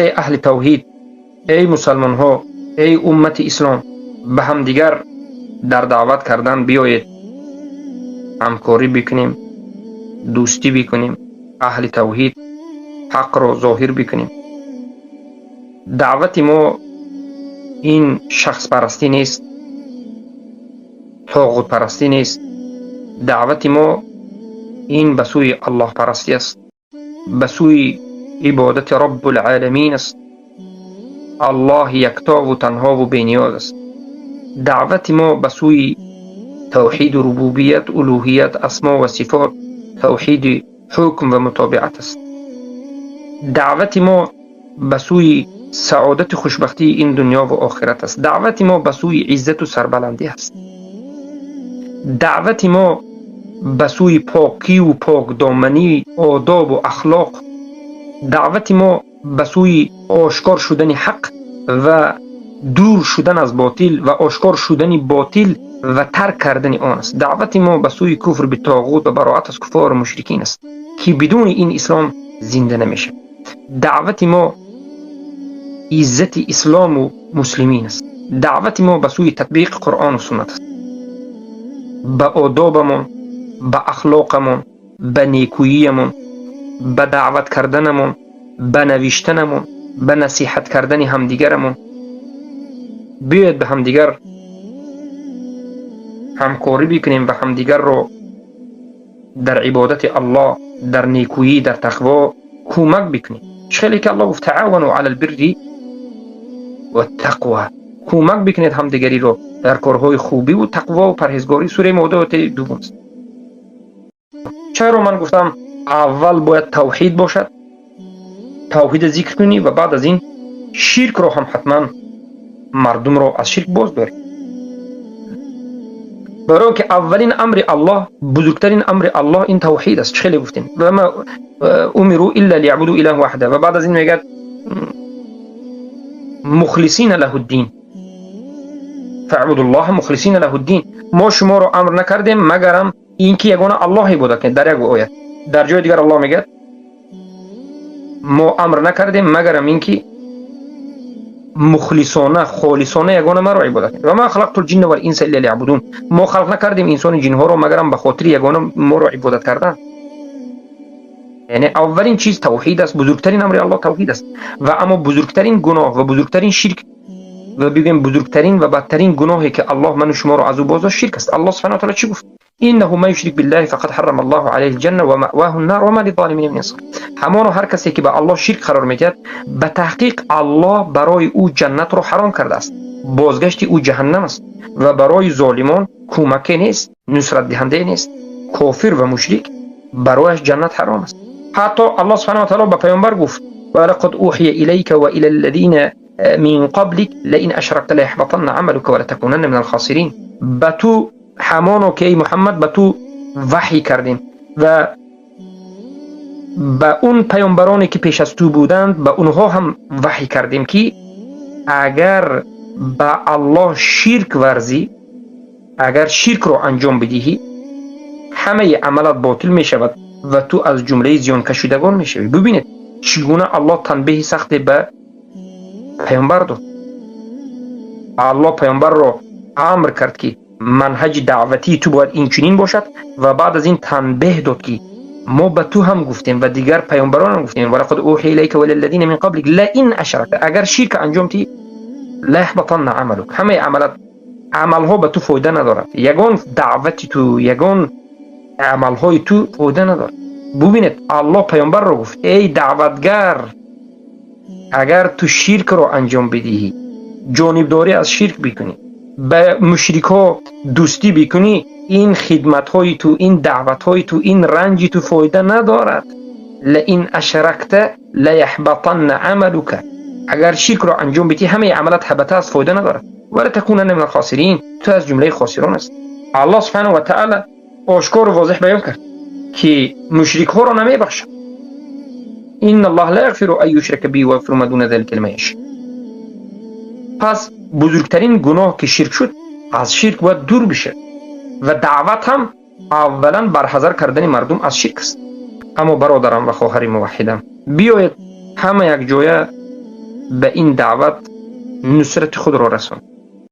Эй аҳли тавҳид, эй мусалмонҳо, эй уммати ислом, ба ҳамдигар дар даъват кардан биёед, ҳамкорӣ бикунем, дӯстӣ бикунем, аҳли тавҳид ҳақро зоҳир бикунем. Даъвати мо ин шахспарастӣ нест, тоғутпарастӣ нест. Даъвати мо ин ба сӯи аллоҳпарастӣ аст, ба сӯи ибодати Роббулъоламин аст. Аллоҳ яктову танҳову бениёз аст. Даъвати мо ба сӯи тавҳиду рубубият, улӯҳият, асмо ва сифот, тавҳиди ҳукм ва мутобиат аст. Даъвати мо ба сӯи саодати хушбахтии ин дунё ва охират аст. Даъвати мо ба сӯи иззату сарбаландӣ аст. Даъвати мо ба сӯи покиву покдоманӣ, одобу ахлоқ. Даъвати мо ба сӯи ошкор шудани ҳақ ва дур шудан аз ботил ва ошкор шудани ботил ва тарк кардани он аст. Даъвати мо ба сӯи куфр битоғут ва бароат аз куфору мушрикин аст, ки бидуни ин ислом зинда намешавад. Даъвати мо иззати ислому муслимин аст. Даъвати мо ба сӯи татбиқи Қуръону суннат аст. Ба одобамон, ба ахлоқамон, ба некӯиямон, ба даъват карданамон, ба навиштанамон, ба насиҳат кардани ҳамдигарамон биёед, ба ҳамдигар ҳамкорӣ бикунем ва ҳамдигарро дар ибодати Аллоҳ, дар некӯӣ, дар тақво кӯмак бикунем. Чӣ хеле ки Аллоҳ гуфт: «Таавану ала лбирри ваттақва», кӯмак бикунед ҳамдигариро дар корҳои хубиву тақвову парҳезгорӣ. Сураи Моида, ояти дуввум аст. Чаро ман гуфтам, аввал бояд тавҳид бошад, тавҳида зикр кунӣ ва баъд аз ин ширкро ҳам ҳатман мардумро аз ширк боз дорӣ? Барои он ки аввалин амри Аллоҳ, бузургтарин амри Аллоҳ ин тавҳид аст. Чӣ хеле гуфтем: «Вама умиру илла лиябуду илаҳан ваҳида». Ва баъд аз ин мегӯяд: «Мухлисина лаҳу ддин, фаъбудуллоҳа мухлисина лаҳу ддин». Мо шуморо амр накардем, магарам ин ки ягона Аллоҳ ибодат кунед. Дар як оят, дар ҷои дигар Аллоҳ мегӯяд: «Мо амр накардем, магарам ин ки мухлисона, холисона ягона маро ибодат кунед». «Ва ма халақту лҷинна вал инса илла лиябудун». Мо халқ накардем инсону ҷинҳоро, магарам ба хотири ягона моро ибодат кардан. Яъне аввалин чиз тавҳид аст, бузургтарин амри Аллоҳ тавҳид аст. Ва аммо бузургтарин гуноҳ ва бузургтарин ширк ва бигӯем, бузургтарин ва бадтарин гуноҳе ки Аллоҳ ману шуморо аз ӯ боздошт, ширк аст. Аллоҳ субҳана таала чӣ гуфт? «Иннаҳу ман юшрик биллаҳи фақад ҳаррама Аллоҳу алайҳи лҷанна ва маъваҳу ннар ва ма лиззолимина мин ансор». Ҳамоно ҳар касе ки ба Аллоҳ ширк қарор медиҳад, ба таҳқиқ Аллоҳ барои ӯ ҷаннатро ҳаром кардааст, бозгашти ӯ ҷаҳаннам аст ва барои золимон кӯмаке нест, нусратдиҳандае нест. Кофир ва мушрик барояш ҷаннат ҳаром аст. Ҳатто Аллоҳ субҳана ва таала ба паёмбар гуфт: «Ва лақад ӯҳия илайка ва ила аллазина мин қаблик лаин ашракта лаяҳбатанна амалука ва латакунанна мин алхосирин». Ба ту ҳамоно ки, эй Муҳаммад, ба ту ваҳй кардем ва ба он паёмбароне ки пеш аз ту буданд, ба онҳо ҳам ваҳй кардем, ки агар ба Аллоҳ ширк варзӣ, агар ширкро анҷом бидиҳӣ, ҳамаи амалат ботил мешавад ва ту аз ҷумлаи зиёнкашидагон мешавӣ. Бубинед, чӣ гуна Аллоҳ танбеҳи сахте ба паёмбар дод. Аллоҳ паёмбарро амр кард, ки манҳаҷи даъватии ту бояд инчунин бошад, ва баъд аз ин танбеҳ дод, ки мо ба ту ҳам гуфтем ва дигар паёмбарон ҳам гуфтем: «Ва лақад ӯҳия илайка ва илаллазина мин қаблик лаин ашракта», агар ширка анҷом диҳӣ, «лаяҳбатанна амалук», ҳамаи амалат, амалҳо ба ту фоида надорад, ягон даъвати ту, ягон амалҳои ту фоида надорад. Бубинед, Аллоҳ паёмбарро гуфт: «Эй даъватгар, агар ту ширкро анҷом бидиҳӣ, ҷонибдорӣ аз ширк бикунӣ, ба мушрикҳо дӯстӣ бикунӣ, ин хидматҳои ту, ин даъватҳои ту, ин ранҷи ту фоида надорад». «Лаин ашракта лаяҳбатанна амалука», агар ширкро анҷом бидиҳӣ, ҳамаи амалат ҳабата аст, фоида надорад. «Ва латакунанна мин алхосирин», ту аз ҷумлаи хосирон аст. Аллоҳ субҳанаҳу ва таала ошкору возеҳ баён кард, ки мушрикҳоро намебахшад: «Инна Аллоҳа ла яғфиру ан юшрака биҳи ва яғфиру ма дуна залика лиман яша». Пас бузургтарин гуноҳ ки ширк шуд, аз ширк бояд дур бишавад ва даъват ҳам аввалан барҳазар кардани мардум аз ширк аст. Аммо бародарам ва хоҳари муваҳҳидам, биёед, ҳама якҷоя ба ин даъват нусрати худро расон.